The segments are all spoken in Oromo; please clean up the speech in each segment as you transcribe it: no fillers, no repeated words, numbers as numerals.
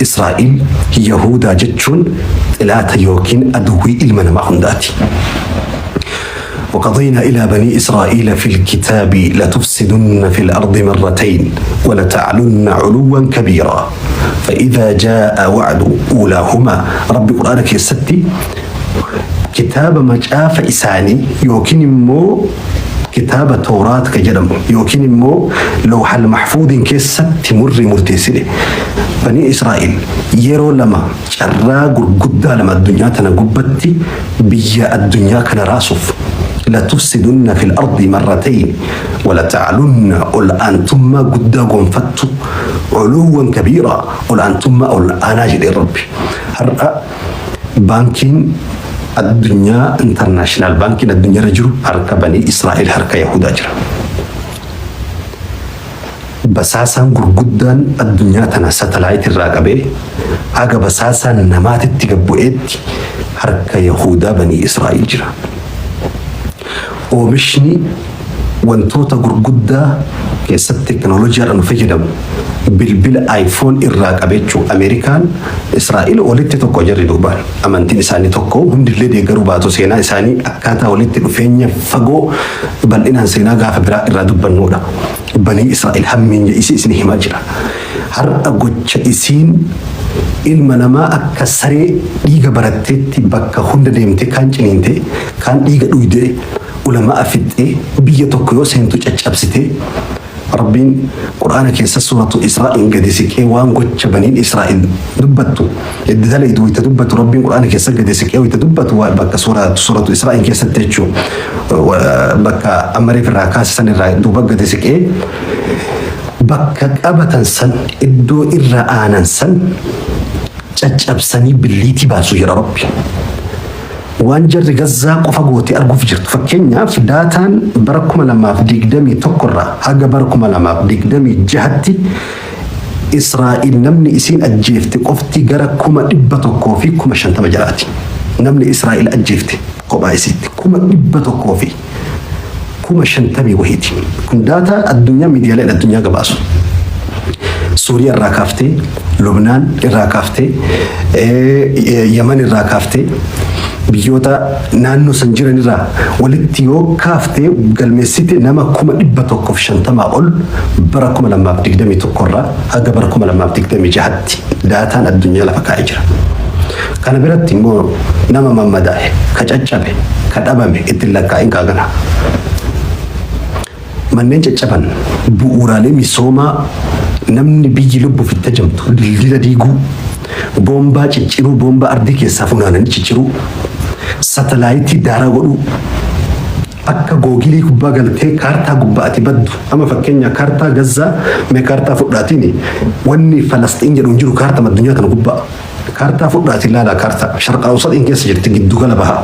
Israa'iil Yahuudaa jechuun xilaata yookiin aduwwii ilma namaa hundaati. وقضينا إلى بني إسرائيل في الكتاب لتفسدن في الأرض مرتين ولتعلن علوا كبيرا فإذا جاء وعد أولاهما رب قرآنك يستي kitaaba macaafa isaanii yookiin immoo kitaaba Tawraat ka jedhamu yookiin immoo Lawhal Mahfuudiin keessatti murrii murteessine. Banii Israa'il yeroo lama carraa gurguddaa lama addunyaa tana gubbatti biyya addunyaa kana raasuuf latufsidunna fil ardi marratayn walata'alunna ol aantummaa guddaa gonfattu culuwwan kabiiraa ol aantummaa ol aanaa jedhee Rabbi. Har'a Baankiin addunyaa international baankiin addunyaarra jiru harka banii Israa'el harka Yahudaa jira. Basaasaan gurguddaan addunyaa tana satellite irraa qabee haga basaasaan namaatitti gad bu'eetti harka Yahudaa banii Israa'el jira. Oomishni wantoota gurguddaa keessatti teekinooloojiidhaan nu fayyadamu bilbila iPhone irraa qabee jechuun Ameerikaan Israa'el walitti tokko jarri duubaan amantiin isaanii tokko hundillee deeggaruu baatu seenaa isaanii akkaataa walitti dhufeenya fagoo bal'inaan seenaa gaafa biraa irraa dubbannuudha. Banii Israa'el hammeenya isii isin himaa jira. Har'a gocha isiin ilma namaa akka saree dhiiga baratteetti bakka hunda deemtee kaan ciniinte kaan dhiiga dhuydee ulama'a fixxee biyya tokko yoo seentu caccabsitee Rabbiin Qur'aana keessa suuratu Israa'in gadi siqee waan gocha baniin Israa'il dubbattu itti dalaydu wayita dubbatu Rabbiin Qur'aana keessa gadi siqee wayita dubbatu bakka suuratu Israa'in keessatti jechuu bakka ammareef irraa kaasisan irraa duuba gadi siqee bakka qabatan san iddoo irra aanan san caccabsanii billiitii baasu jedha Rabbi. Waan jarri Gazzaa qofa goote arguuf jirtu. Fakkeenyaaf daataan bara 2021 irraa haga bara 2026tti Israa'il namni isiin ajjeefte qofti gara 150,000 jalaati. Namni Israa'il ajjeefte kophaa isiitti 150,000 wahiiti. Kun daataa addunyaa miidiyaaleen addunyaa gabaasu. Suuriyaa irraa kaaftee, Lubnaan irraa kaaftee, Yaman irraa kaaftee, biyyoota naannoo san jiran irraa walitti yoo kaaftee galmeessite nama 150,000 ol bara 2021 irraa haga bara 2026tti daataan addunyaa lafa kaa'ee jira. Kana biratti immoo nama mammadaa'e, ka caccabe, ka dhabame ittiin lakkaa'in kaagana. Manneen caccaban, bu'uuraalee misoomaa namni biyyi lubbuuf itti hajamtu dildila diiguu, boombaa cicciruu, boombaa ardii keessaa funaananii cicciruu, satalaayitii daaraa godhuu, akka googilii gubbaa galtee kaartaa gubbaa ati baddu. Amma fakkeenya kaartaa Gazzaa mee kaartaa fudhaatiin wanni Falasxiin jedhu hin jiru kaartaa addunyaa kana gubbaa. Kaartaa fudhaatiin ilaalaa kaartaa sharqaa awsaxiin keessa jirti giddugala bahaa.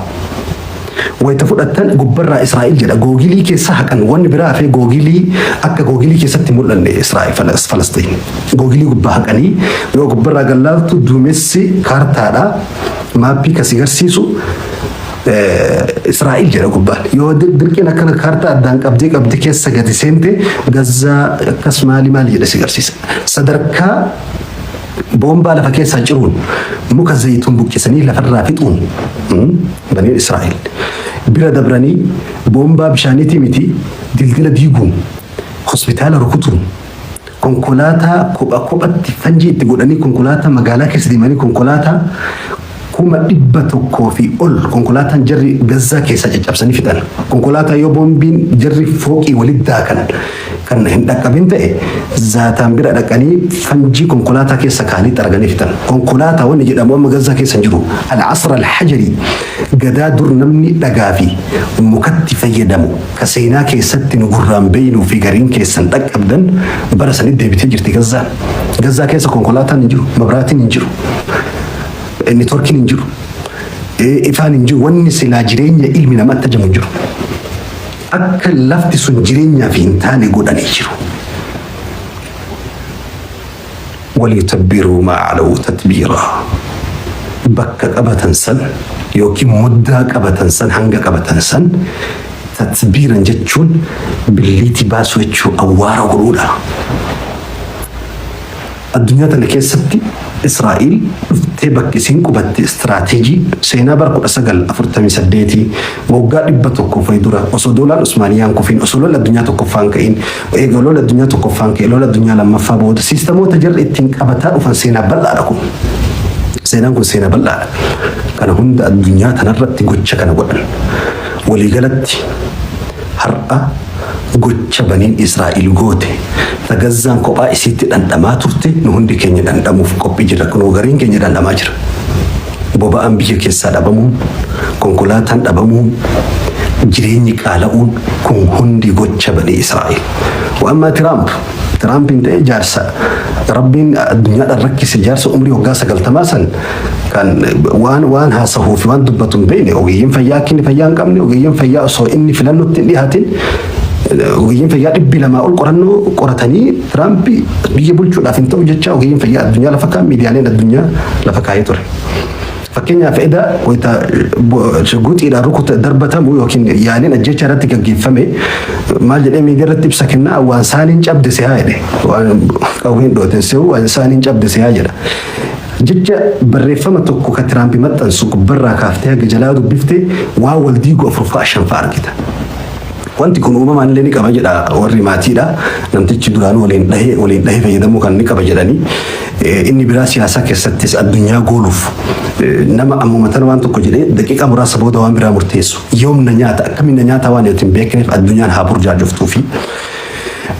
Wayita fudhattan gubbarraa Israa'el jedha. Googilii keessa haqan wanni biraa hafee googilii akka googilii keessatti mul'anne Israa'el Falasxiin. Googilii gubbaa haqanii yoo gubbarraa gallaaltu duumessi kaartaadha. Maappii kasi garsiisu Israa'el jedha gubbaan. Yoo dirqiin akkana kaartaa addaan qabdee qabdee keessa gadi seente Gazzaa akkas maali maali jedha si garsiisa. Sadarkaa Boombaa lafa keessaa ciruun, muka zayituun buqqisanii lafarraa fixuun baniin Israa'el bira dabranii boombaa bishaaniitii miti dildila diiguun, hospitaala rukutuun, konkolaataa kopha kophatti fanjii itti godhanii konkolaataa magaalaa keessa deemanii konkolaataa 100,000 fi ol konkolaataan jarri Gazzaa keessaa caccabsanii fixan. Konkolaataa yoo boombiin jarri fooqii walitti daakan kan hin dhaqqabin ta'e zaataan bira dhaqanii fanjii konkolaataa keessa kaanii xaraganii fixan. Konkolaataa wanni jedhamu amma Gazzaa keessa hin jiru. Al-Asr al-Hajari gadaa dur namni dhagaa fi mukatti fayyadamu ka seenaa keessatti nu gurraan beeynuu fi gariin keessan dhaqqabdan bara sanitti deebitee jirti Gazzaan. Gazzaa keessa konkolaataan hin jiru, mabraatiin hin jiru. Networkiin hin jiru. Ifaan hin jiru. Wanni silaa jireenya ilmi namaa itti ajamu hin jiru. Akka lafti sun jireenyaaf hin taane godhanii jiru. Waliyutabbiruu maa calaw tatbiiraa. Bakka qabatan san yookiin muddaa qabatan san hanga qabatan san tatbiiran jechuun billiitii baasuu jechuu awwaara godhuudha. Addunyaa tana keessatti Israa'il dhuftee bakki isiin qubatte istiraateejii seenaa bara 1948, waggaa 100 fa'i dura, osoo doolaan Usmaaniyaan kufiin, osoo lola addunyaa tokkoffaan ka'in, eega lola addunyaa tokkoffaan ka'e, lola addunyaa lammaffaa booda siistamoota jarri ittiin qabataa dhufan seenaa bal'aadha kun. Seenaan kun seenaa bal'aadha. Kana hunda addunyaa tanarratti gocha kana godhan. Waliigalatti har'a gocha baniin Israa'il goote ta Gazzaan kophaa isiitti dhandhamaa turte nu hundi keenya dhandhamuuf qophii jirra. Kunoo gariin keenya dhandhamaa jira. Boba'aan biyya keessaa dhabamuun, konkolaataan dhabamuun, jireenyi qaala'uun kun hundi gocha banii Israa'il. Wa'ammaa Tiraamp, Tiraampiin ta'ee jaarsa Rabbiin addunyaadhaan rakkise, jaarsa umrii waggaa 90 san kan waan haasahuu fi waan dubbatu hin beekne, ogeeyyiin fayyaa akka inni fayyaa hin qabne, ogeeyyiin fayyaa osoo inni filannootti hin dhiyaatin ogeeyyiin fayyaa 200 ol qorannoo qoratanii Tiraamp biyya bulchuudhaaf hin ta'u jecha ogeeyyiin fayyaa addunyaa lafa kaa'an, miidiyaaleen addunyaa lafa kaa'ee ture. Fakkeenyaaf, eda wayita shugguxiidhaan rukuta darbatamu yookiin yaaliin ajjeechaa irratti gaggeeffame maal jedhee miidiyaa irratti ibsa kennaa? Waan saaniin cabde sehaa jedhe. Waan qawween dhooten se'u waan saaniin cabde sehaa jedha. Jecha barreeffama tokko ka Tiraampi maxxansu gubbarraa kaaftee haga jalaa dubbifte waan wal diigu afur fa'a shan fa'a argita. Wanti kun uumamaan illee ni qaba jedha warri maatiidha. Namtichi duraanuu waliin dhahee fayyadamuu kan ni qaba jedhanii. Inni biraa siyaasaa keessattis addunyaa gooluuf nama ammuma tana waan tokko jedhee daqiiqaa muraasa booda waan biraa murteessu. Yoom na nyaata, akkamiin na nyaata waan hin beekneef addunyaan haa burjaajoftuu fi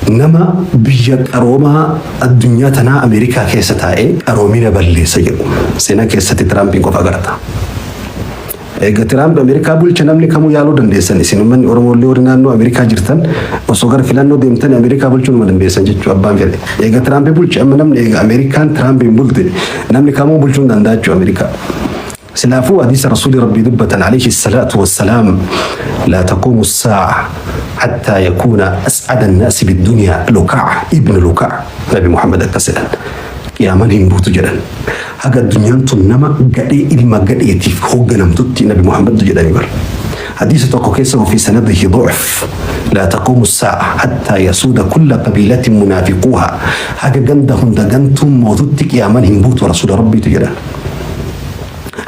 nama biyya qaroomaa addunyaa tanaa Ameerikaa keessa taa'ee qaroomina balleessa jedhu. Seenaa keessatti Tiraampiin qofa agarta. Egaa Tiraamp Ameerikaa bulcha, namni kamuu yaaluu dandeessan. Isin uummanni Oromoo illee warri naannoo Ameerikaa jirtan osoo gara filannoo deemtan Ameerikaa bulchuu numa dandeessan jechuu abbaan fedhe. Egaa Tiraamp bulche, amma namni egaa Ameerikaan Tiraampiin bulte namni kamuu bulchuu hin danda'a jechuu Ameerikaa. Silaafuu hadiisa Rasuulli Rabbii dubbatan عليه الصلاة والسلام: لا تقوم الساعة حتى يكون أسعد الناس بالدنيا لكاع ابن لكاع. Nabi Muhammad akkas jedhan. Qiyaamaan hin buutu jedhan. Haga addunyaan tun nama gadhee ilma gadheetiif hoogganamtutti Nabi Muhammad jedhani bar. Hadiisa tokko keessa وفي سنده ضعف: لا تقوم الساعة حتى يسود كل قبيلة منافقوها. Haga ganda hunda gantuun mootutti qiyaamaan hin buutu Rasuula Rabbiitu jedhan.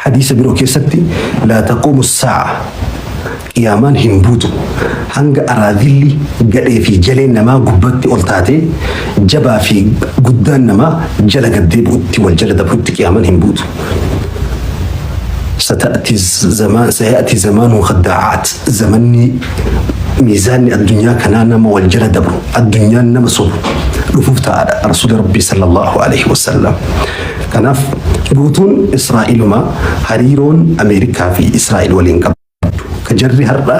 Hadiisa biroo keessatti لا تقوم الساعة, qiyaamaan hin buutu hanga araadilli gadhee fi jaleen namaa gubbatti ol taatee jabaa fi guddaan namaa jala gaddee bu'utti, wal jala dabrutti qiyaamaan hin buutu. ستأتي زمان سيأتي زمان خداعات, zamanni miizaanni addunyaa kanaa nama wal jala dabru, addunyaan nama sobu dhufuuf ta'aadha Rasuuli Rabbii صلى الله عليه وسلم. Kanaaf guutuun Israa'iluma hariiroon Ameerikaa fi Israa'il waliin qabdu ka jarri har'a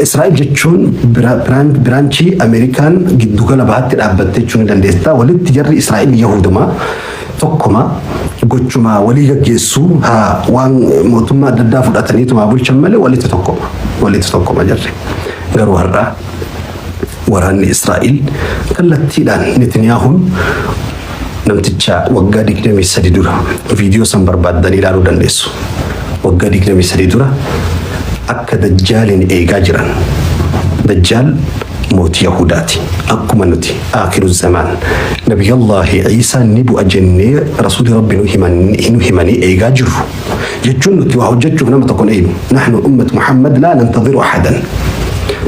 Israa'el jechuun branchii Ameerikaan giddugala bahaatti dhaabbatte jechuu ni dandeessa. Walitti jarri Israa'el Yahudumaa tokkuma, gochuma walii gaggeessuu haa waan mootummaa adda addaa fudhataniituma bulchan malee walitti tokkoma. Walitti tokkoma jarri. Garuu har'a waraanni Israa'el kallattiidhaan Netaniyaahuun namticha waggaa 23 dura, viidiyoo san barbaaddanii ilaaluu dandeessu. Waggaa 23 dura akka dajjaaliin eegaa jiran. Dajjaal mootii Yahudaati. Akkuma nuti آخر الزمان Nabiyallaahi Iisaan ni bu'a jennee Rasuulli Rabbi nu himanii eegaa jirru. Jechuun nuti waa hojjechuuf nama tokko hin eegnu. نحن أمة محمد لا ننتظر أحدا.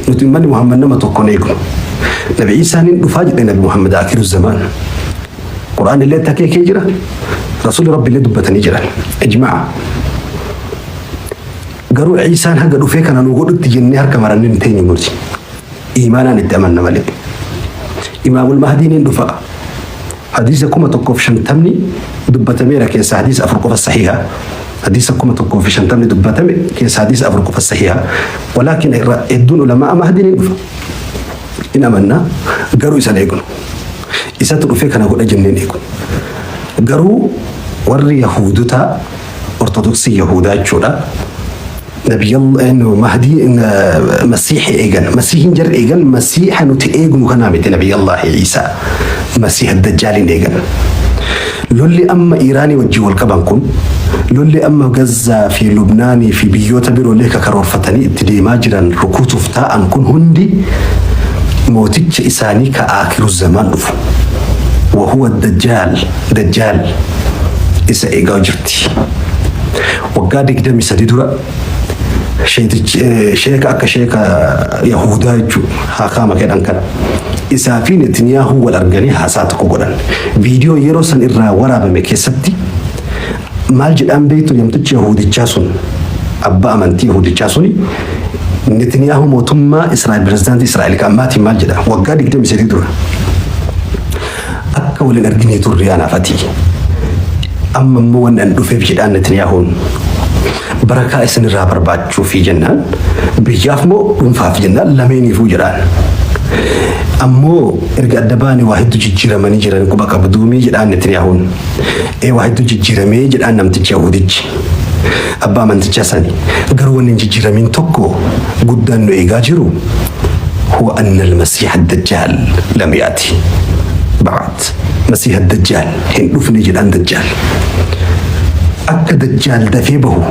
Nuti uummanni Muhammad nama tokko hin eegnu. Nabi Iisaan hin dhufaa jedhe Nabi Muhammad آخر الزمان. Qura'aan illee akeekee jira. Rasuulli Rabbi illee dubbatanii jiran. Ijma'a. Garuu Iisaan haga dhufee kana nu godhutti jennee harka marannee hin teenyu nuti. Imaanaan itti amanna malee. Imaamul Mahdiin hin dhufa. Hadiisa 1050 dubbatameera keessa hadiisa afur qofa sahiha. Hadiisa 1050 dubbatame keessa hadiisa afur qofa sahiha. ولكن hedduun ulamaa Mahdiin hin dhufa. In amanna, garuu isan eegnu. Isatu dhufee kana godha jenneen eegu. Garuu warri Yahudotaa, Ortodoksii Yahudaa jechuudha. Nabiyyallah Mahdii Masiixa eegan, Masiihin jarri eegan Masiixa nuti eegnu kanaa miti. Nabiyyallaahi Iisaa, Masiiha Dajjaaliin eegan. Lolli amma Iiraanii wajjin wal qaban kun, lolli amma Gazzaa fi Lubnaanii fi biyyoota biroollee kakaroorfatanii itti deemaa jiran rukutuuf taa'an kun hundi mooticha isaanii ka آخر الزمان dhufu. Wahuwa Dajjaal, Dajjaal isa eegaa jirti. Waggaa 23 dura sheeka akka sheeka Yahudaa jechuudha haakaama jedhan kana. Isaa fi Netanyaahuu wal arganii haasaa tokko godhan. Viidiyoo yeroo san irraa waraabame keessatti maal jedhaan beektu? Namtichi Yahudichaa sun, abbaa amantii Yahudichaa suni, Netanyaahuu mootummaa Israa'el, pirezidaantii Israa'el kan ammaatiin maal jedha? Waggaa 23 dura akka waliin arginee turre anaafati. Amma immoo wanni an dhufeef, jedhaan Netanyaahuun, barakaa isinirraa barbaachuufi jennaan, biyyaaf moo dhuunfaaf jennaan, lameeniifuu jedhaan. Ammoo erga adda baane waa hedduu jijjiiramanii jiran quba qabduumii, jedhaan Netanyaahuun. Ee, waa hedduu jijjiiramee, jedhaan namtichi Yahudichi. Abbaa amantichaa sani. Garuu wanni hin jijjiiramiin tokko guddaan nu eegaa jiru huwa anna al-masiiha ad-dajjaal lam yaati. Ba'ad. Masiiha ad-dajjaal hin dhufne, jedhaan Dajjaal. Akka Dajjaal dafee bahu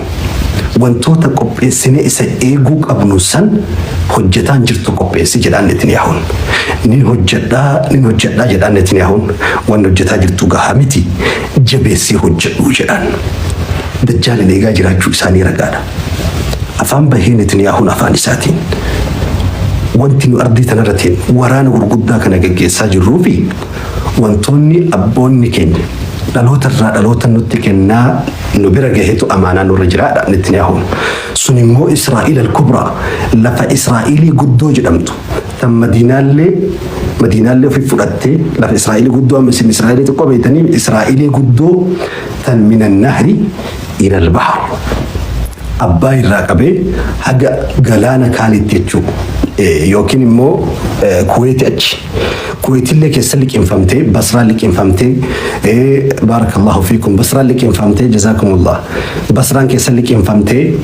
wantoota qopheessinee isa eeguu qabnu san hojjetaan jirtu qopheessi, jedhaan Netanyaahuun. Nin hojjedhaa, nin hojjedhaa, jedhaan Netanyaahuun. Wanni hojjetaa jirtu gahaa miti, jabeessii hojjedhuu, jedhaan. Dajjaalin eegaa jiraachuu isaanii ragaadha. Afaan bahee Netanyaahuun afaan isaatiin wanti nu ardii tanarratiin waraana gurguddaa kana geggeessaa jirruu fi wantoonni abboonni keenya dhaloota irraa dhaloota nutti kennaa nu bira gaheetu amaanaa nurra jiraadha Netanyaahuun. Sun immoo Israa'il al-Kubraa, lafa Israa'ilii guddoo jedhamtu, tan Madiinaallee ofii fudhattee, lafa Israa'ilii guddoo, amma isin Israa'ilii xiqqoo beektanii, Israa'ilii guddoo tan من النهر إلى البحر, abbaa irraa qabee haga galaana kaanitti jechuudha. Yookiin immoo Kuweeti achi. Kuweetillee keessa liqinfamtee, Basraa liqinfamtee, بارك الله فيكم, Basraa liqinfamtee, جزاكم الله. Basraan keessa liqinfamtee,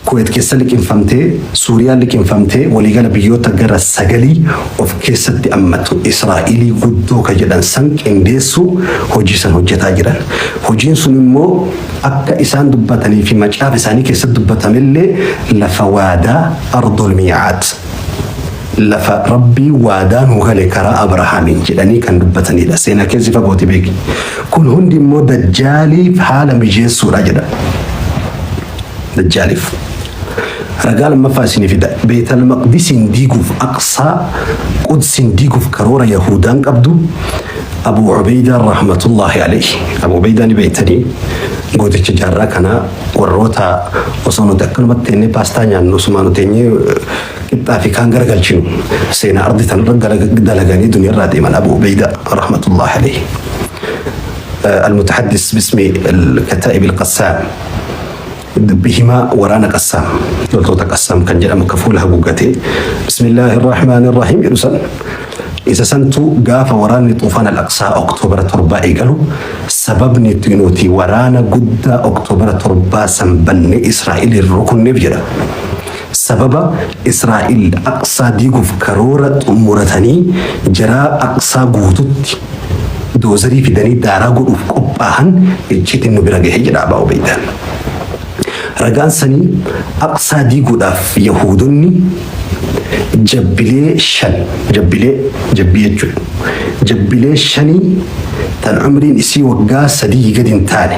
Kuweet keessa liqinfamtee, Suuriyaan liqinfamtee, waliigala biyyoota gara sagalii of keessatti ammatu Israa'ilii guddoo ka jedhan san qindeessuu hojii san hojjetaa jiran. Hojiin sun immoo akka isaan dubbatanii fi macaafa isaanii keessatti dubbatamellee lafa waadaa, أرض الميعاد, lafa Rabbii waadaa nuu gale karaa Abrahaamiin jedhanii kan dubbatanidha. Seenaa keessi fagooti beeki. Kun hundi immoo Dajjaaliif haala mijeessuudha jedha. Dajjaaliif. Ragaa lammaffaa isinii fida. Beetal Maqdisiin diiguuf, Aqsaa Qudsiin diiguuf karoora Yahudaan qabdu Abu Ubeydaan رحمة الله عليه. Abu Ubeydaan ni beektanii, gooticha jaarraa kanaa, warroota osoo nuti akkanumatti teenyee paastaa nyaannu, osuma nuti teenyee qixxaa fi kaan garagalchinu seenaa ardi tanarra dalaganii duniyaarraa deeman, Abu Ubeydaa رحمة الله عليه. المتحدث باسم الكتائب القسام, dubbi himaa waraana Qassaam, loltoota Qassaam kan jedhamu, ka fuula haguuggatee بسم الله الرحمن الرحيم jedhu san, isa santu gaafa waraanni Xuufaan al-Aqsaa Oktoobara 7 eegalu, sababni nuti waraana guddaa Oktoobara 7 san bannee Israa'el rukunneef jedha. Sababa Israa'el Aqsaa diiguuf karoora xumuratanii jaraa Aqsaa guututti doozarii fidanii daaraa godhuuf qophaahan icciitiin nu bira gahe, jedha Abaa Ubeydaan. Ragaan sanii Aqsaa diiguudhaaf Yahuudonni jabbilee shan, jabbilee, jabbii jechuudha. Jabbilee shanii tan umriin isii waggaa 3 gadi hin taane,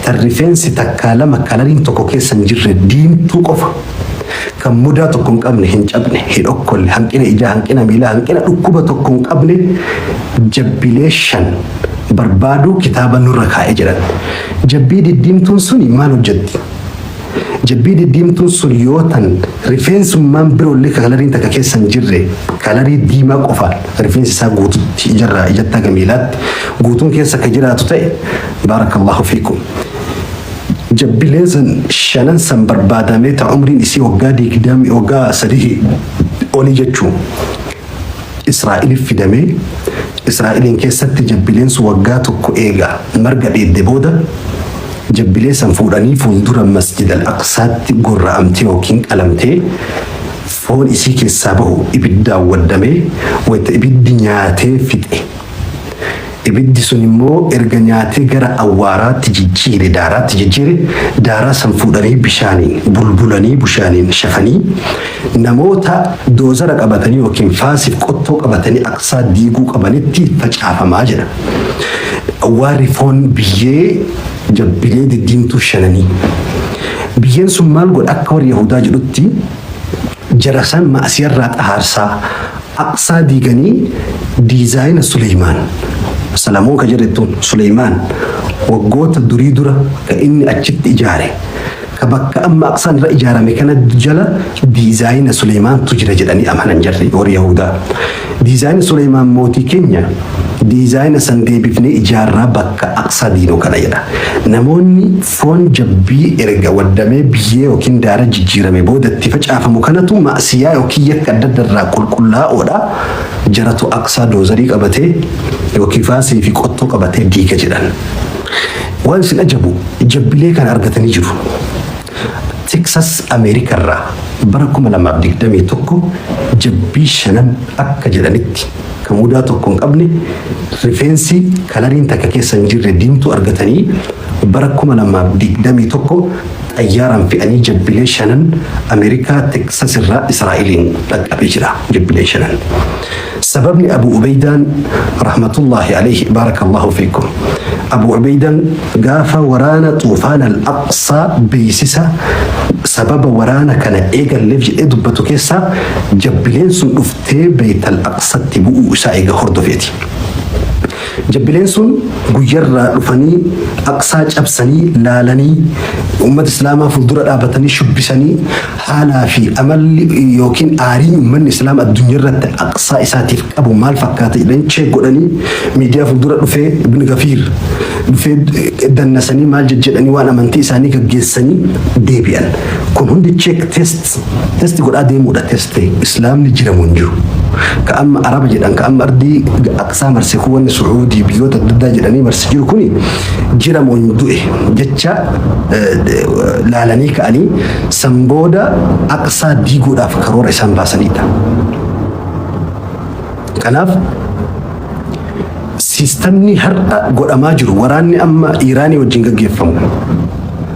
tan rifeensi takkaa lama kalariin tokko keessa hin jirre, diimtuu qofa, kan mudaa tokko hin qabne, hin cabne, hin okkolle, hanqina ijaa, hanqina miilaa, hanqina dhukkuba tokko hin qabne, jabbilee shan barbaaduu kitaaba nurra kaa'ee jedhan. Jabbii diddiimtuun suni maal hojjetti? Jabbii diddiimtuun sun yoo tan rifeensummaan biroollee kalariin takka keessa hin jirre, kalarii diimaa qofa, rifeensi isaa guututti ijarraa ijatti haga miilaatti guutuun keessa ka jiraatu ta'e, بارك الله فيكم. Jabbileen san shanan san barbaadamee ta umriin isii waggaa 20, waggaa 3 olii jechuun Israa'eliif fidamee, Israa'eliin keessatti jabbileen sun waggaa tokko eega marga dheedde booda, jabbilee san fuudhanii fuuldura Masjid al-Aqsaatti gorra'amtee yookiin qalamtee, foon isii keessaa bahu ibiddaan waddamee, wayita ibiddi nyaatee fixe. Ibiddi sun immoo erga nyaatee gara awwaaraatti jijjiire, daaraatti jijjiire, daaraa san fuudhanii bishaaniin bulbulanii, bishaaniin shafanii, namoota doozara qabatanii yookiin faasiif qottoo qabatanii Aqsaa diiguu qabanitti facaafamaa jedha. Awwaarri foon biyyee jabbilee diddiimtuu shananii. Biyyeen sun maal godha? Akka warri Yahudaa jedhutti jara san ma'asiyarraa xahaarsaa. Aqsaa diiganii diizaayina Suleymaan, Salamoon ka jedhettuun Suleymaan waggoota durii dura ka inni achitti ijaare, ka bakka amma Aqsaan irra ijaarame kana jala diizaayina Suleymaantu jira jedhanii amanan jarri warri Yahudaa. Diizaayina Suleymaan mootii keenya diizaayina san deebifnee ijaarraa bakka Aqsaa diinuu kana jedha. Namoonni foon jabbii erga waddamee biyyee yookiin daara jijjiirame booda itti facaafamu kanatu ma'siyaa yookiin yakka adda adda irraa qulqullaa'oodha. Jaratu Aqsaa doozarii qabatee yookiin faasii fi qottoo qabatee diiga jedhan. Waan isin ajabu, jabbilee kana argatanii jiru. Teksas Ameerika irraa bara 2021 jabbii shanan akka jedhanitti kan mudaa tokko hin qabne, rifeensi kalariin takka keessa hin jirre, diimtuu argatanii, bara 2021 xayyaaraan fe'anii jabbilee shanan Ameerikaa Teksas irraa Israa'eliin dhaqqabee jira jabbilee shanan. Sababni Abu Ubeydaan rahmatullahi alayhi, barakallahu fiikum, Abu Ubeydaan gaafa waraana Xuufaan al-Aqsaa beeksisa sababa waraana kana eegalleef jedhee dubbatu keessaa jabbileen sun dhuftee Beeytal Aqsatti bu'uu isaa eega hordofeeti. Jabbileen sun guyyarraa dhufanii Aqsaa cabsanii laalanii, uummata Islaamaa fuuldura dhaabatanii shubbisanii, haalaa fi amalli yookiin aariin uummanni Islaama addunyaa irratti Aqsaa isaatiif qabu maal fakkaata jedhanii check godhanii, miidiyaa fuuldura dhufee Ibn Gafiir dhufee dannasanii, maal jejjedhanii, waan amantii isaanii gaggeessanii deebi'an. Kun hundi check, test test godhaa deemuudha, test Islaamni jiramu hin jiru. Ka amma Araba jedhan, ka amma ardii Aqsaa marse kun, wanni Su'uudii biyyoota adda addaa jedhanii marse jiru kuni jiramu hin du'e jecha laalanii ka'anii, san booda Aqsaa diiguudhaaf karoora isaan baasanidha. Kanaaf siistamni har'a godhamaa jiru, waraanni amma Iiraanii wajjin gaggeeffamu.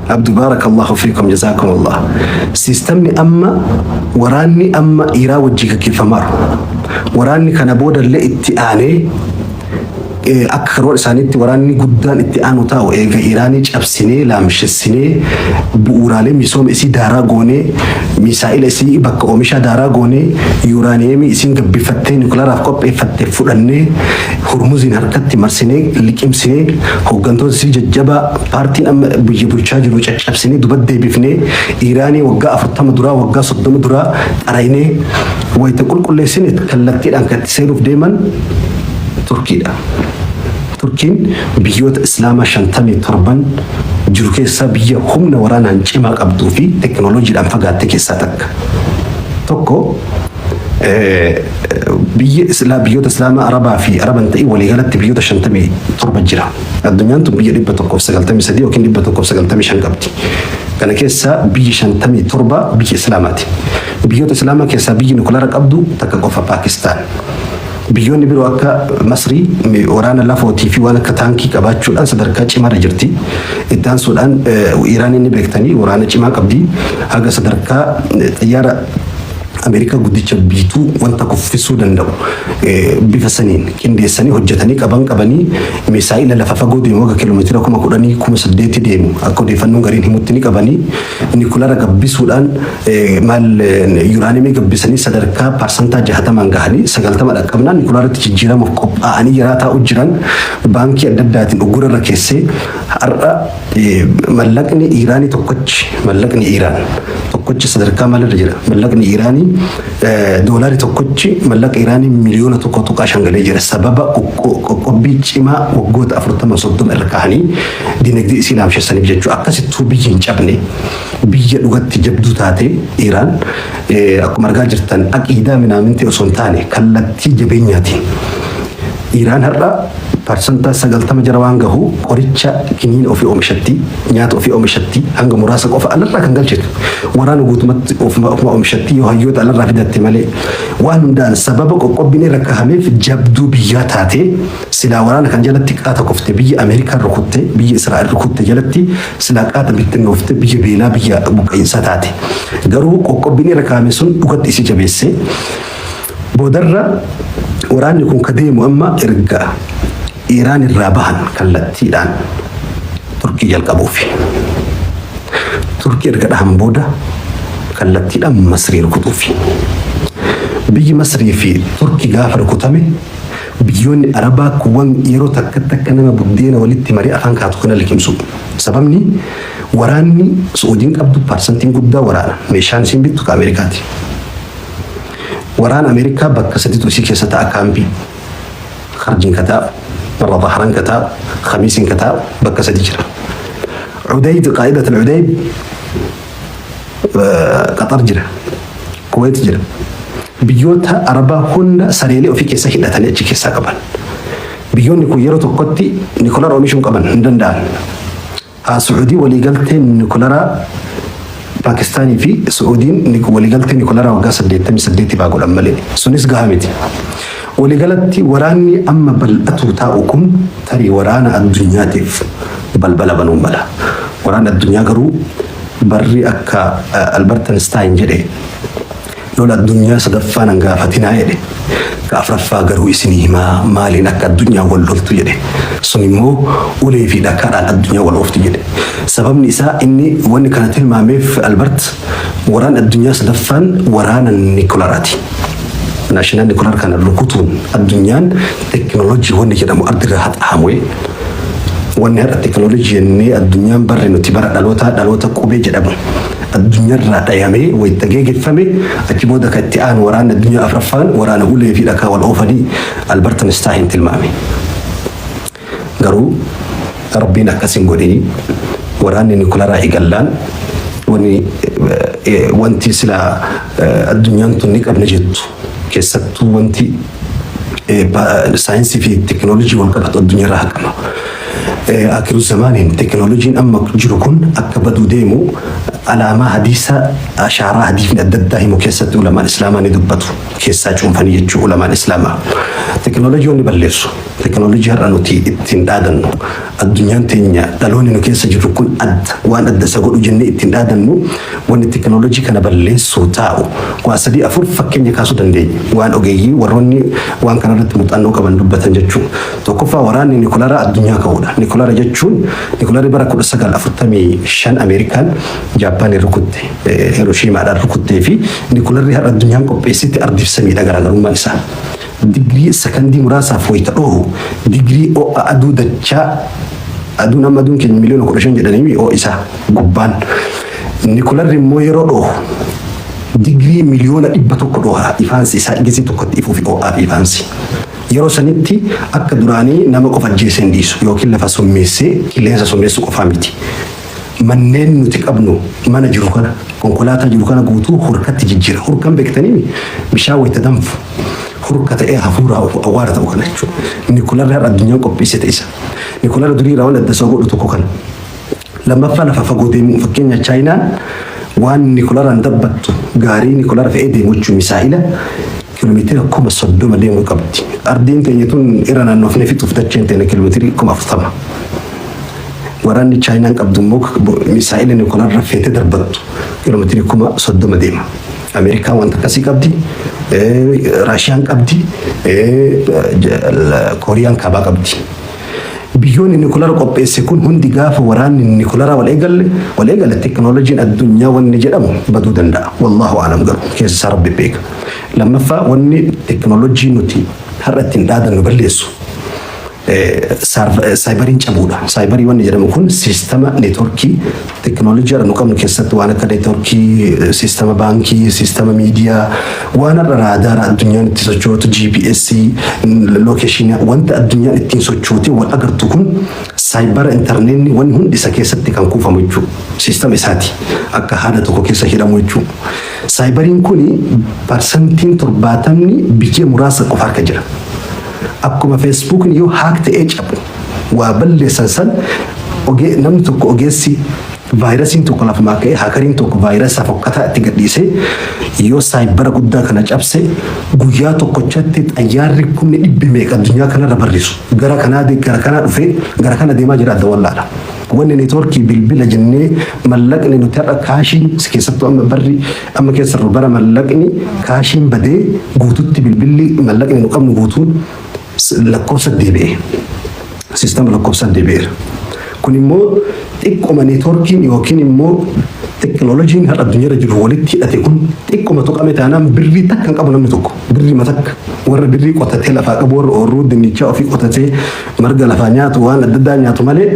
Abdu, barakallahu fiikum, jazakumullah. Siistamni amma waraanni amma Iiraan wajjin gaggeeffamaa jiru. Waraanni kana boodallee itti aanee akka karoora isaaniitti waraanni guddaan itti aanu taa'u, eega Iraanii cabsinee laamshessinee, bu'uuraalee misooma isii daaraa goonee, misaa'ila isii bakka oomishaa daaraa goonee, yuuraaniyeemii isiin gabbifattee nikularaaf qopheeffatte fudhannee, Hurmuziin harkatti marsinee liqimsinee, hooggantoota isii jajjabaa paartiin amma biyya bulchaa jiru caccabsinee duba deebifnee, Iraanii waggaa 40 duraa, waggaa 30 duraa xaraynee wayita qulqulleessine, kallattiidhaan kan itti seenuuf deeman Turkiidha. Turkiin biyyoota Islaamaa 57n jiru keessaa biyya humna waraanaan cimaa qabduu fi teekinooloojiidhaan fagaatte keessaa takka. Tokko biyya biyyoota Islaamaa Arabaa fi Araban ta'in waliigalatti biyyoota 57 jira. Addunyaan tun biyya 193 yookiin 195 qabdi. Kana keessaa biyyi 57 biyya Islaamaati. Biyyoota Islaamaa keessaa biyyi nukulara qabdu takka qofa, Paakistaan. Biyyoonni biroo akka Masrii waraana lafootii fi waan akka taankii qabaachuudhaan sadarkaa cimaarra jirti. Itti aansuudhaan Iraan inni beektanii waraana cimaa qabdi. Haga sadarkaa xiyyaara Ameerikaa guddicha biituu wanta kuffisuu danda'u bifa saniin qindeessanii hojjetanii qaban qabanii, misaa'ila lafa fagoo deemu haga kiiloomeetira 10,000, 8,000 deemu akka odeeffannoon gariin himutti ni qabanii, nikulara gabbisuudhaan, maal, yuuraaniyemii gabbisanii sadarkaa parsantaa 60n gahanii, 90 dhaqqabnaan nikularatti jijjiiramuuf qophaa'anii jiraa taa'u jiran. Baankii adda addaatiin uggura irra keessee har'a mallaqni Iiraanii tokkochi, mallaqni Iiraan tokkochi sadarkaa maalirra jira? Mallaqni Iiraanii doolaarri tokkochi mallaqa Iiraanii miliyoona 1.5 galee jira, sababa qoqqobbii cimaa waggoota 40, 30 irra kaa'anii dinagdee isii laamshessaniif jechuudha. Akkasittuu biyyi hin cabne, biyya dhugatti jabduu taate Iiraan, akkuma argaa jirtan aqiidaa minaaminti osoo hin taane kallattii jabeenyaatiin Iiraan har'a 90% jara waan gahu qoricha kiniin ofii oomishatti, nyaata ofii oomishatti, hanga muraasa qofa alarraa kan galchitu. Waraana guutumatti ofuma oomishatti yoo hayyoota alarraa fidatte malee waan hundaan sababa qoqqobbiin irra kahameef jabduu biyyaa taate silaa waraana kan jalatti qaata kufte biyya Ameerikaan rukutte, biyya Israa'el rukutte jalatti silaa qaata bittinnoofte biyya beelaa biyya buqqa'insaa taate. Garuu qoqqobbiin irra kaahame sun dhugatti isii jabeesse. Boodarra waraanni kun ka deemu amma erga Iraan irraa bahan kallattiidhaan Turkii jalqabuufi. Turkii erga dhahan booda kallattiidhaan Masrii rukutuufi. Biyyi Masrii fi Turkii gaafa rukutame biyyoonni Arabaa kuwwan yeroo takkatti akka nama buddeena walitti maree afaan kaatu kana liqimsu. Sababni waraanni Su'uudiin qabdu parsantiin guddaa waraana. Meeshaan isiin bittu ka Ameerikaati. Waraana Ameerikaa bakka sadiitu isii keessa ta'a kaampii. Kharjiin ka taa'u, marra Zahraan ka taa'u, Khamiisiin ka taa'u bakka sadi jira. Udayd qaa'idat al-Udayd Qaxar jira. Kuwait jira. Biyyoota Arabaa hunda sareelee ofii keessa hidhatanii achi keessaa qaban. Biyyoonni kun yeroo tokkotti nikulara oomishuu hin qaban hin danda'an. Haa Su'uudii waliigaltee nikularaa Paakistaanii fi Su'uudiin waliigaltee nikularaa waggaa 88 baa godhan malee sunis gahaa miti. Waliigalatti waraanni amma bal'atuu taa'u kun tarii waraana addunyaatiif balbala banuu mala. Waraanni addunyaa garuu barri akka Albert Einstein jedhe lola addunyaa sadaffaa nan gaafatinaa jedhe. Ka afraffaa garuu isinii himaa maaliin akka addunyaan wal loltu jedhe. Sun immoo ulee fi dhakaadhaan addunyaa wal oofti jedhe. Sababni isaa inni wanni kana tilmaameef Albert waraanni addunyaa sadaffaan waraana nikularaati. Naashinaal nikular kana rukutuun addunyaan teknooloojii wanni jedhamu ardirraa haxaahamu. Wanni har'a teknooloojii jennee addunyaan barri nuti bara dhalootaa dhaloota qubee jedhamu addunyaarraa dhayamee wayita geegeffame achi booda kan itti aanu waraanni addunyaa afraffaan waraana ulee fi dhakaa wal oofanii Albert Einstein tilmaame. Garuu Rabbiin akkas hin godhini waraanni nikularaa eegallaan wanni wanti silaa addunyaan tun ni qabna jettu keessattuu wanti saayinsii fi teknooloojii wal qabatu addunyaarraa haqama. Akiru zamaaniin teknooloojiin amma jiru kun akka baduu deemu alaamaa hadiisa ashaaraa hadiifni adda addaa himu keessatti ulamaan islaamaa ni dubbatu keessaa cuunfanii jechuu ulamaan islaamaa. Teknooloojii wanni balleessu teknooloojii har'a nuti ittiin dhaadannu addunyaan teenya dhaloonni nu keessa jirru kun adda waan adda isa godhu jennee ittiin dhaadannu wanni teknooloojii kana balleessuu taa'u waa sadii afur fakkeenya kaasuu dandeenya waan ogeeyyii warroonni waan kanarratti muuxannoo qaban dubbatan jechuun. Tokkoffaa waraanni nikularaa addunyaa ka'uudha. Nikulara jechuun nikularri bara 1945 Ameerikaan Jaappaaniin rukutte Hirooshiimaadhaan rukuttee fi nikularri har'a addunyaan qopheessite ardiif samiidha garaagarummaan isaa. Digirii sakandii muraasaaf wayita dhoohu digirii ho'a aduu dachaa aduun amma aduun keenya miliyoona 15 jedhanii ho'a isaa gubbaan. Nikularri immoo yeroo dhoohu digirii miliyoona 100 dhooha ifaansi isaa gisii tokkotti ifuu fi ho'aa fi ifaansi. Yeroo sanitti akka duraanii nama qofa ajjeesee hin dhiisu yookiin lafa summeessee qilleensa summeessuu qofaa miti. Manneen nuti qabnu mana jiru kana konkolaataa jiru kana guutuu hurkatti jijjiira. Hurkan beektanii bishaan wayita danfu hurka ta'ee hafuuraa awwaara ta'u kana jechuudha. Nikularri har'a addunyaan qopheessite isa. Nikularri durii irraa waan adda isa godhu tokko kana. Lammaffaa lafa fagoo deemuu fakkeenya Chaayinaan waan nikularaan dabbattu gaarii nikulara fe'ee deemu jechuun misaa'ila kiiloomeetira 30,000 deemuu qabdi. Ardiin teenya tun irra naannofnee fixuuf dacheen teenya kiiloomeetirii 40,000. Waraanni Chaayinaan qabdu immoo misaa'ila nikularra feetee darbattu kiiloomeetirii 30,000 deema. Ameerikaan wanta akkasii qabdi, Raashiyaan qabdi, Kooriyaan kaabaa qabdi. Biyyoonni nikulara qopheesse kun hundi gaafa waraanni nikularaa wal eegalle wal eegale teknooloojiin addunyaa wanni jedhamu baduu danda'a. Wallaahu aalam garuu keessa isaa Rabbi beeka. Lammaffaa wanni teknooloojii nuti har'a ittiin dhaadannu balleessu saayibariin cabuudha. Saayibarii wanni jedhamu kun siistama neetworkii teknooloojii har'a nu qabnu keessatti waan akka neetworkii, siistama baankii, siistama miidiyaa, waan har'a raadaara addunyaan itti sochootu, GPS, lookeeshinii, wanta addunyaan ittiin sochootee wal agartu kun saayibara intarneetni wanni hundi isa keessatti kan kuufamu jechuudha. Siistama isaati. Akka haada tokko keessa hidhamu jechuudha. Saayibariin kun parsantiin 70 biyya muraasa qofa harka jira. Akkuma Facebookni yoo hack ta'ee cabu waa balleessan san, namni tokko, ogeessi vaayirasiin tokko lafumaa ka'ee, hackeriin tokko vaayirasa fokkataa itti gadhiisee yoo cybera guddaa kana cabse, guyyaa tokkochatti xayyaarri kumni dhibbi meeqa addunyaa kanarra barrisu gara kanaa gara kanaa dhufee gara kana deemaa jira adda wallaala. Wanni networkii bilbila jennee mallaqni nuti har'a cashiin, keessattuu amma barri amma keessa jirru bara mallaqni cashiin badee, guututti bilbilli mallaqni nu qabnu guutuun lakkoofsa deebi'e. Systema lakkoofsaan deebi'eera. Kun immoo xiqquma networkiin yookiin immoo teknooloojiin har'a addunyaarra jiru walitti hidhate kun xiqquma tuqame taanaan, birrii takka hin qabu namni tokko. Birrii matakka warra birrii qotatee lafaa qabu, warra ooyiruu dinnichaa ofii qotatee marga lafaa nyaatu, waan adda addaa nyaatu malee,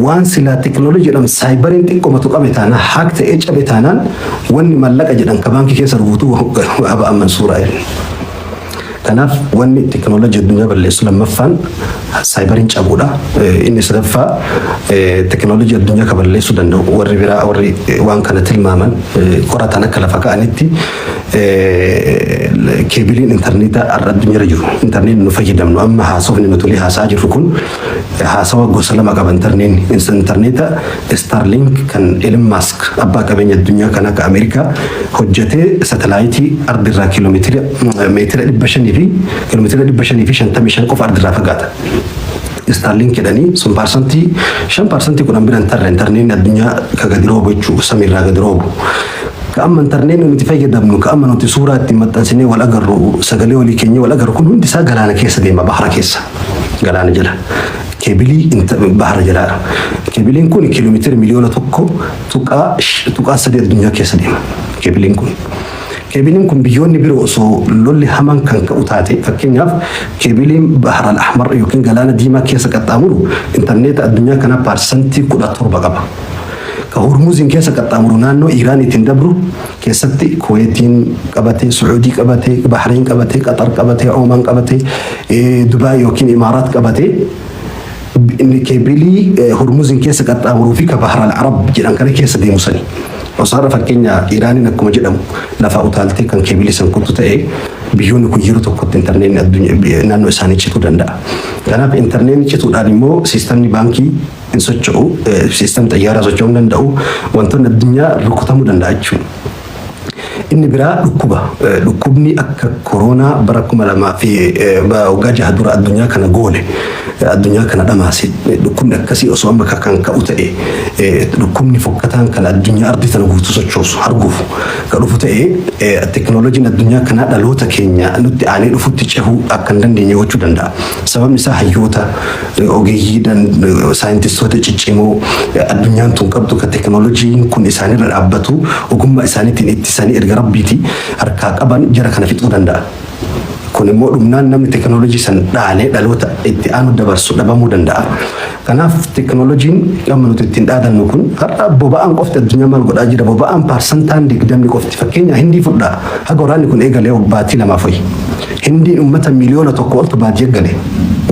waan silaa teknooloojii jedhamu cyberiin xiqquma tuqame taanaan, hack ta'ee cabe taanaan, wanni mallaqa jedhan ka baankii keessa guutuu haba'an mansuuraa. Kanaaf wanni teknooloojii addunyaa balleessu lammaffaan cyberiin cabuudha. Inni sadaffaa teknooloojii addunyaa ka balleessuu danda'u, warri biraa warri waan kana tilmaaman qoratan akka lafa ka'anitti, cableiin intarneetaa har'a addunyaarra jiru. Intarneetiin nu fayyadamnu, amma haasofni nuti olii haasaa jirru kun, haasawa gosa lama qaba intarneetni. Intarneeta Starlink kan Elon Musk, abbaa qabeenya addunyaa kan akka Ameerikaa, hojjetee satelaayitii ardirraa kiiloomeetira meetira 500 fi kiiloomeetira 555 qofa ardirraa fagaata. Starlink jedhanii sun 5%, 10% biraan tarra intarneetni addunyaa ka gadi roobu jechuudha, samiirraa gadi roobu. Ka amma intarneetni nuti fayyadamnu, ka amma nuti suuraa ittiin maxxansinee wal agarru, sagalee walii keenya wal agarru kun hundi isaa galaana keessa deema, bahara keessa, galaana jala. Cableii bahara jalaadha. Cableiin kun kiiloomeetira 1.3 miliyoona addunyaa keessa deema. Cableiin kun. Cableiin kun biyyoonni biroo osoo lolli hamaan kan ka'u taate, fakkeenyaaf cableiin Bahar al-Ahmar yookiin Galaana Diimaa keessa qaxxaamuru intarneeta addunyaa kanaa 17% qaba. Ka Hormuziin keessa qaxxaamuru, naannoo Iiraaniitiin dabru keessatti Kuweetiin qabatee, Sucuudii qabatee, Bahrain qabatee, Qatar qabatee, Oomaan qabatee, Dubaay yookiin Imaaraat qabatee, cableii Hormuziin keessa qaxxaamuruu fi ka Bahar al-Arab jedhan kana keessa deemu sani. Osoo har'a fakkeenya Iraaniin akkuma jedhamu lafa utaaltee kan cableii san kuttu ta'e, biyyoonni kun yeroo tokkotti intarneetni addunyaa naannoo isaanii cituu danda'a. Kanaaf intarneetni cituudhaan immoo systemni baankii hin socho'u, systemni xayyaaraa socho'uu hin danda'u, wantoonni addunyaa rukutamuu danda'a jechuudha. Inni biraa dhukkuba. Dhukkubni akka koronaa bara 2000 fi waggaa 6 dura addunyaa kana goole, addunyaa kana dhamaase, dhukkubni akkasii osoo amma kan ka'u ta'e, dhukkubni fokkataan kan addunyaa ardii tana guutuu sochoosu arguuf kan dhufu ta'e, teknooloojiin addunyaa kanaa dhaloota keenya nutti aanee dhufutti cehuu akka hin dandeenye gochuu danda'a. Sababni isaa hayyoota, ogeeyyii, saayintistoota ciccimoo addunyaan tun qabdu, kan teknooloojiin kun isaanirra dhaabbatu, ogummaa isaaniitiin ittisanii erga rabbiiti harkaa qaban jara kana fixuu danda'a. Kun immoo dhumnaan namni teknooloojii san dhaalee dhaloota itti aanu dabarsu dhabamuu danda'a. Kanaaf teknooloojiin amma nuti ittiin dhaadannu kun, har'a boba'aan qofti addunyaa maal godhaa jira? Boba'aan 20% qofti, fakkeenya Hindii fudhaa, haga waraanni kun eegalee baatii 2f wayi. Hindiin uummata 1 miliyoona oltu baadiyyaa gale.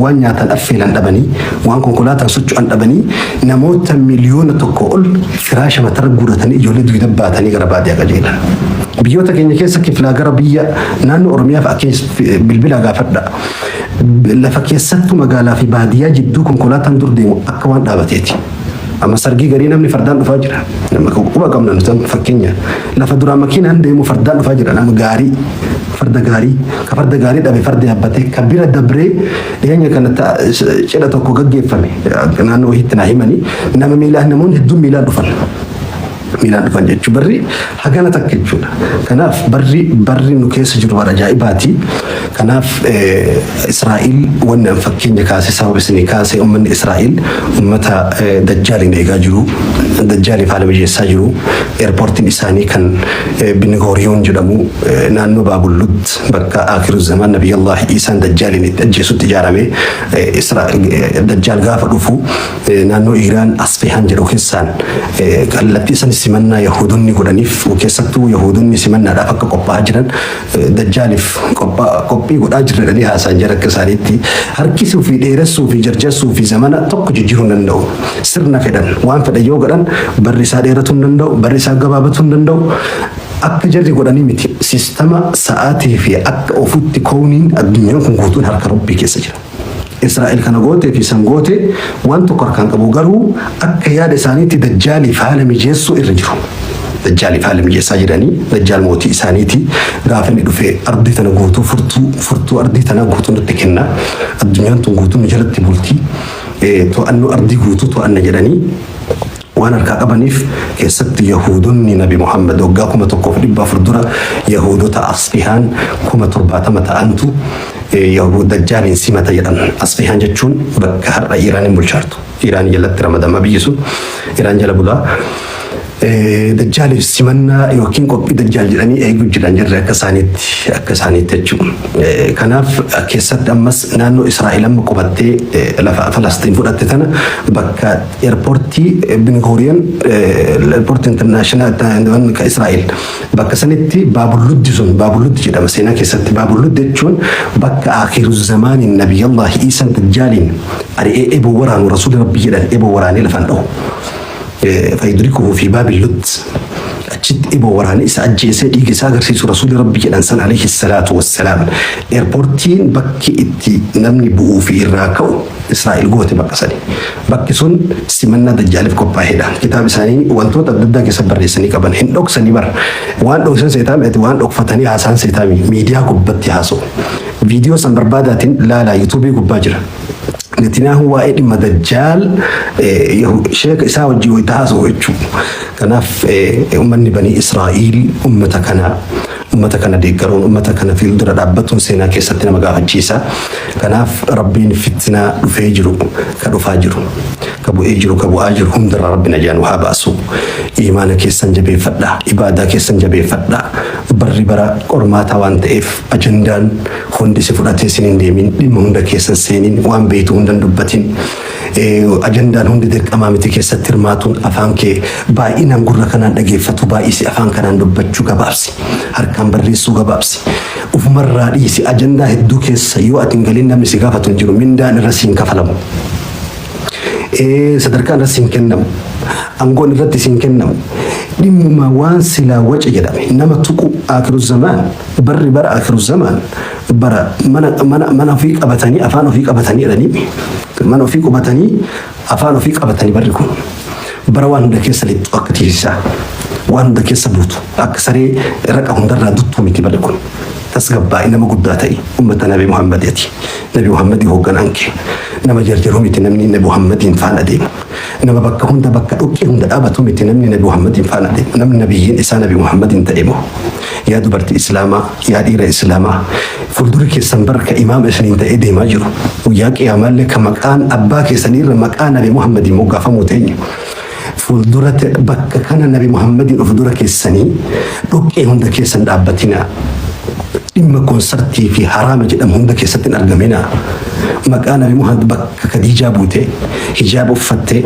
Waan nyaatan affeelan dhabanii, waan konkolaataan socho'an dhabanii, namoota 1 miliyoona ol firaasha matarra guuratanii, ijoollee dugda baatanii gara baadiyyaa qajeelan. Biyyoota keenya keessa kiflaa gara biyya naannoo Oromiyaa fa'a keessa bilbila gaafadha. Lafa keessattuu magaalaa fi baadiyyaa jidduu konkolaataan dur deemu akka waan dhaabateeti. Amma sargii garii namni fardaan dhufaa jira. Nama quba qabna nuti fakkeenya. Lafa duraa makiinaan deemu fardaan dhufaa jira. Nama gaarii, farda gaarii, ka farda gaarii dhabe farda yaabbatee ka bira dabree. Dhiyeenya kana cidha tokko gaggeeffame naannoo wayiitti naa himanii, nama miilaan, namoonni hedduun miilaan dhufan. Miilaan dhufan jechuun barri hagana takka jechuudha. Kanaaf barri nu keessa jiru bara ajaa'ibaati. Kanaaf Israa'il wanni an fakkeenya kaase, sababa isinii kaase, uummanni Israa'il uummata dajjaaliin eegaa jiru. Dajjaaliif haala mijeessaa jiru. Airportiin isaanii kan Bingooriyoon jedhamu naannoo Baabullut, bakka akhiru zaman Nabiyallah Isaan dajjaaliin itti ajjeesutti ijaarame. Dajjaal gaafa dhufu naannoo Iiraan Asfehan jedhu keessaan kallattii san simannaa Yahudonni godhaniif, keessattuu Yahudonni simannaadhaaf akka qophaa'aa jiran, dajjaaliif qophii godhaa jiran jedhanii haasa'an jira. Akka isaaniitti harkisuu fi dheeressuu fi jarjarsuu fi zamana tokko jijjiiruu hin danda'u. Sirna fedhan waan fedhan yoo godhan barri isaa dheeratuu hin danda'u, barri isaa gabaabatuu hin danda'u. Akka jarri godhanii miti. Sistama sa'aatii fi akka ofutti koowniin addunyaan kun guutuun harka Rabbii keessa jira. Israa'el kana gootee fi san goote waan tokko harkaan qabu, garuu akka yaada isaaniitti dajjaaliif haala mijeessuu irra jiru. Dajjaaliif haala mijeessaa jiranii. Dajjaal mootii isaaniiti. Gaafa inni dhufe ardii tana guutuu, furtuu furtuu ardii tanaa guutuu nutti kenna. Addunyaan tun guutuu nu jalatti bulti. To'annoo ardii guutuu to'anna jedhanii waan harkaa qabaniif, keessatti Yahuudonni Nabi Muhammad waggaa 1400 dura Yahuudota Asfihaan 70,000 ta'antu Dajjaaliin simata jedhan. Asfihaan jechuun bakka har'a Iraaniin bulchaartu. Iraan jalatti ramadama, biyyi sun Iraan jala bulaa. Dajjaaliif simannaa yookiin qophii dajjaal jedhanii eeguu jiran jirre akka isaaniitti jechuudha. Kanaaf keessatti ammas naannoo Israa'el amma qubattee lafa Falastiin fudhatte tana bakka airportii Ben Gurion, airportii international Israa'el, bakka sanitti Baabulluddi sun Baabulluddi jedhama seenaa keessatti. Baabulluddi jechuun bakka akhiru zamaaniin Nabiyyallahi Iisan dajjaaliin ari'ee eboo waraanu Rasuulli Rabbi jedhan, eboo waraanee lafaan dhahu. فيدركه في باب اللد, achitti eboo waraanee isa ajjeesee dhiiga isaa agarsiisu Rasuulli Rabbi jedhan san عليه الصلاة والسلام. Airportiin bakki itti namni bu'uu fi irraa ka'u Israa'el goote bakka sani. Bakki sun simannaa dajjaaliif qophaa'edha. Kitaaba isaanii wantoota adda addaa keessa barreessanii qaban hin dhoksanii bara. Waan dhoksan seetaami ati, waan dhokfatanii haasaan seetaami, miidiyaa gubbatti haasa'u. Viidiyoo san barbaadaatiin laalaa, YouTubeii gubbaa jira. Netanyahu waa'ee dhimma dajjaal sheeka isaa wajjin wayita haasa'u jechuudha. Kanaaf uummanni banii Israa'iil ummata kana deeggaruun, ummata kana fuuldura dhaabbatuun seenaa keessatti nama gaafachiisa. Kanaaf Rabbiin fitnaa dhufee jiru, ka dhufaa jiru, ka bu'ee jiru, ka bu'aa jiru hundarraa Rabbi najaa nu haa baasu. Imaana keessan jabeeffadhaa, ibaadaa keessan jabeeffadhaa. Barri bara qormaataa waan ta'eef ajandaan hundi si fudhatee sin hin deemin, dhimma hunda keessan seeniin, waan beektu hundan dubbatin. Ajandaan hundi dirqamaa miti keessatti hirmaatuun. Afaan kee baay'inaan gurra kanaan dhageeffatu baay'isi, afaan kanaan dubbachuu gabaabsi, harkaan barreessuu gabaabsi, ufumarraa dhiisi. Ajandaa hedduu keessa yoo ati hin galin namni si gaafatu hin jiru, mindaan irra siin kafalamu, sadarkaan irra siin kennamu, aangoon irratti siin kennamu. Dhimmuma waan silaa waca jedhame nama tuqu. Akiru zamaan, barri bara akiru zamaan, bara mana mana mana ofii qabatanii afaan ofii qabatanii jedhanii, mana ofii qubatanii afaan ofii qabatanii. Barri kun bara waan hunda keessa lixxu, akka tiisaa waan hunda keessa buutu, akka saree raqa hundarraa duttuu miti barri kun. Tasgabbaa'ii, nama guddaa ta'e, ummata Nabi Muhammadiiti. Nabi Muhammadii hoogganaan kee nama jarjaruu miti. Namni Nabi Muhammadiin faana deemu nama bakka hunda, bakka dhoqqee hunda dhaabatu miti. Namni Nabi Muhammadiin faana deemu namni nabiyyiin isaa Nabi Muhammadiin ta'e moo. Yaa dubartii Islaamaa, yaa dhiira Islaamaa, fuuldura keessan barka imaama isiniin ta'ee deemaa jiru, guyyaa qiyaamaallee ka maqaan abbaa keessanii irra maqaa Nabi Muhammadiin moggaafamuu ta'e fuuldura bakka kana Nabi Muhammadiin of dura keessanii dhoqqee hunda keessan dhaabbatinaa. Dhimma konsartii fi haraama jedhamu hunda keessatti hin argamina. Maqaa Nabi Muhammad bakka Khadiijaa buute, hijaaba uffattee,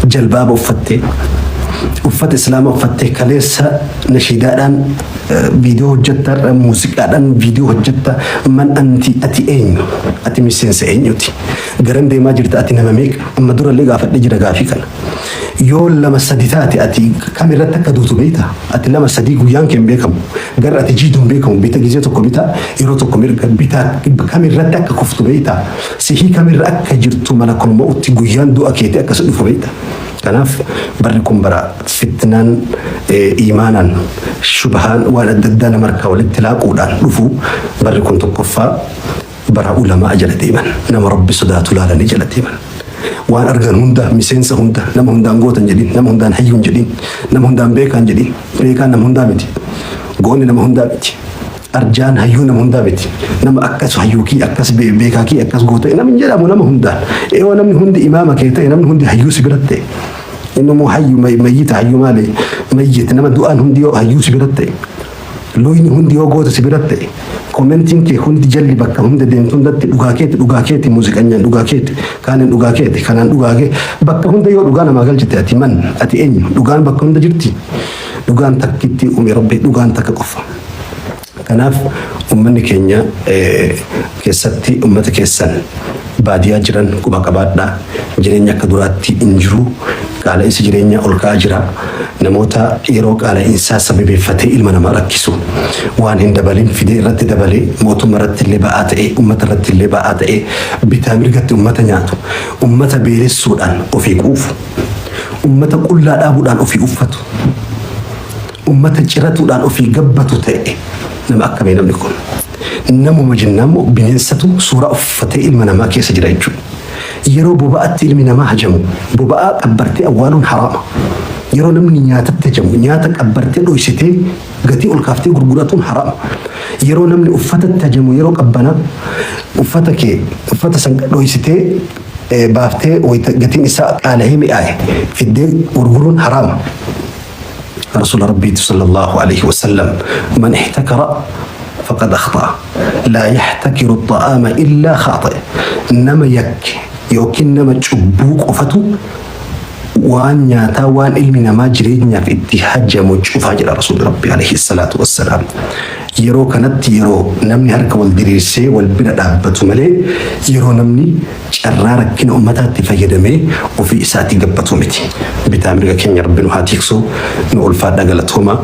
jalbaaba uffattee, uffata Islaamaa uffattee, kaleessa nashiidaadhaan viidiyoo hojjetta, muuziqaadhaan viidiyoo hojjetta. Man anti, ati eenyu? Ati miseensa eenyuti? Garan deemaa jirta? Ati nama meeqa? Amma durallee gaafadhee jira gaafii kana. Yoo lama sadi taate ati kam irratti akka duutu beekta? Ati lama sadii guyyaan kee hin beekamu. Gara ati jiitu hin beekamu. Bita gizee tokko bitaa, yeroo tokko mirga bitaa, kam irratti akka kuftu beekta? Sihii kamirra akka jirtu, malakul ma'utti guyyaan du'a keetii akkas dhufu beekta? Kanaaf barri kun bara fitnaan imaanaan shubhaan waan adda addaa nama harkaa walitti laaquudhaan dhufu. Barri kun tokkoffaa bara ulamaa jala deeman, nama Rabbi sodaatu laalanii jala deeman. Waan argan hunda, miseensa hunda, nama hundaan gootan jedhin, nama hundaan hayyuun jedhin, nama hundaan beekaan jedhin. Beekaan nama hundaa miti, goonni nama hundaa miti, arjaan hayyuu nama hundaa miti. Nama akkas hayyuu kii, akkas beekaa kii, akkas goota namni hin jedhamu nama hundaan. Eewwa, namni hundi imaama kee ta'e, namni hundi hayyuu si biratti ta'e, inni immoo hayyu mayyita, hayyuu maali, mayyit, nama du'aan hundi yoo hayyuu si biratti ta'e, luyni hundi yoo goota si biratti ta'e, commentiin kee hundi jalli bakka hunda deemtu hundatti dhugaa keeti, dhugaa keeti, muuziqanyaan dhugaa keeti, kaaniin dhugaa keeti, kanaan dhugaa kee, bakka hunda yoo dhugaa namaa galchite, ati man, ati eenyu? Dhugaan bakka hunda jirti? Dhugaan takkitti uume Rabbi, dhugaan takka qofa. Kanaaf uummanni keenya, keessatti uummata keessan baadiyaa jiran quba qabaadhaa. Jireenya akka duraatti hin jiru. Qaala'insi jireenyaa ol ka'aa jira. Namoota yeroo qaala'insaa sababeeffatee ilma namaa rakkisu, waan hin dabalin fidee irratti dabalee mootummaa irratti illee ba'aa ta'ee, uummata irratti illee ba'aa ta'ee, bitaa mirgatti uummata nyaatu, uummata beelessuudhaan ofii quufu, uummata qullaa dhaabuudhaan ofii uffatu, uummata ciratuudhaan ofii gabbatu ta'e nama akkamii namni kun? Namuma jennaan moo bineensatu suuraa uffatee ilma namaa keessa jira jechuudha. Yeroo boba'atti ilmi namaa hajamu, boba'aa qabbartee awwaaluun haraama. Yeroo namni nyaatatti hajamu, nyaata qabbartee dhoysitee gatii ol kaaftee gurguratuun haraama. Yeroo namni uffatatti hajamu, yeroo qabbanaa uffata kee uffata san dhoysitee baaftee gatiin isaa qaala'ee mi'aaye fiddee gurguruun haraama. Rasuula Rabbiitu sallallahu alayhi wasallam, man ihtakara faqad akhta'a, laa yahtakiru xa'aama illaa khaaxi, nama yakke yookiin nama cubbuu qofatu waan nyaataa, waan ilmi namaa jireenyaaf itti hajamu cufaa jedha Rasuulli Rabbi alayhi salaatu wassalaam. Yeroo kanatti yeroo namni harka wal diriirsee wal bira dhaabbatu malee yeroo namni carraa rakkina ummataatti fayyadamee ofii isaatii gabbatu miti. Bitaa mirga keenya Rabbi nu haa tiksu, nu ulfaadha, galatooma.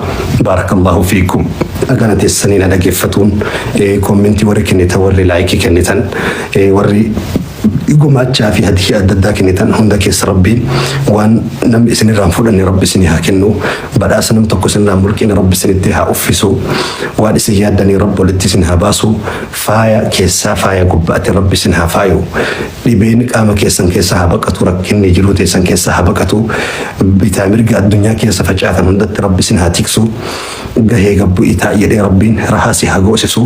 Baarakallahu fiikum. Dhagana teessanii na dhageeffatuun, commentii warri kennitan, warri likeii kennitan, warri gumaachaa fi hadiyyaa adda addaa kennitan hunda keessa Rabbiin waan namni isinirraa hin fudhanne Rabbi isinii haa kennu. Badhaasa nam tokko isinirraa hin mulqine Rabbi isinitti haa uffisu. Waan isin yaaddanii Rabbi walitti isin haa baasu. Faaya keessaa faaya gubbaatti Rabbi isin haa faayu. Dhibeen qaama keessan keessa haa baqatu. Rakkinni jiruu teessan keessa haa baqatu. Bitaa mirga addunyaa keessa facaatan hundatti Rabbi isin haa tiksu. Gahee gabbu'ii taa'i jedhee Rabbiin rahaa si haa goosisu.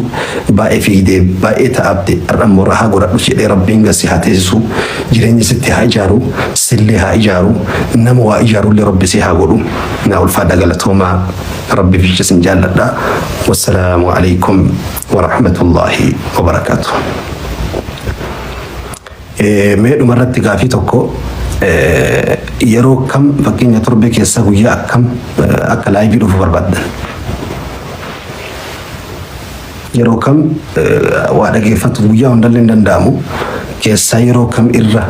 Baay'ee fiigdee baay'ee ta'abde, har'a immoo rahaa godhadhu jedhee Rabbiin gad si haa teessisu. Jireenya sitti haa ijaaru. Sillee haa ijaaru. Nama waa ijaarullee Rabbi si haa godhu. Naa ulfaadha, galatoomaa. Rabbiif jecha isin jaalladha. Wassalaamu alaikum warahmatullaahi wabarakaatu. Mee dhumarratti gaafii tokko, yeroo kam, fakkeenya torbee keessaa guyyaa akkam akka liveii dhufu barbaaddan? Yeroo kam waa dhageeffatu? Guyyaa hundallee hin danda'amu. Keessaa yeroo kam irra?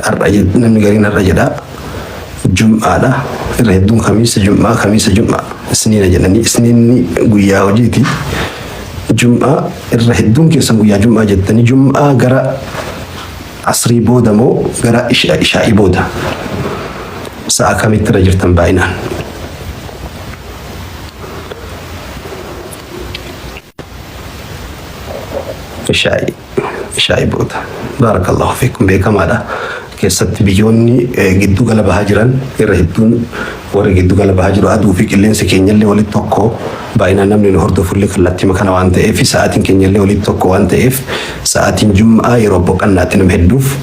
Har'a namni gariin har'a jedha. Jum'aadha. Irra hedduun Kamiisa, Jum'aa, Kamiisa, Jum'aa, Isniina jedhanii, Isniinni guyyaa hojiiti. Jum'aa irra hedduun keessan guyyaa Jum'aa jettanii, Jum'aa gara asrii booda moo gara ishaa'ii booda, sa'a kamitti irra jirtan baay'inaan? Ishaa'ii booda. Baarakallahu fiikum, beekamaadha. Keessatti biyyoonni giddu gala bahaa jiran, irra hedduun warri giddu gala bahaa jiru, aduu fi qilleensi keenyallee walitti tokko, baay'inaan namni nu hordofullee kallattii kana waan ta'eef, sa'aatiin keenyallee walitti tokko waan ta'eef, sa'aatiin Jum'aa yeroo boqannaatti nama hedduuf.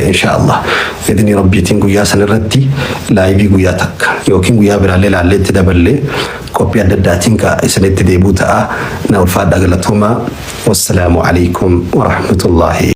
Insha Allah, idni Rabbiitiin guyyaa san irratti liveii guyyaa takka yookiin guyyaa biraallee laallee itti daballee qophii adda addaatiin ka isinitti deebi'u ta'a. Na ulfaadha, galatoomaa. Wassalaamu alaikum warahmatullaahi.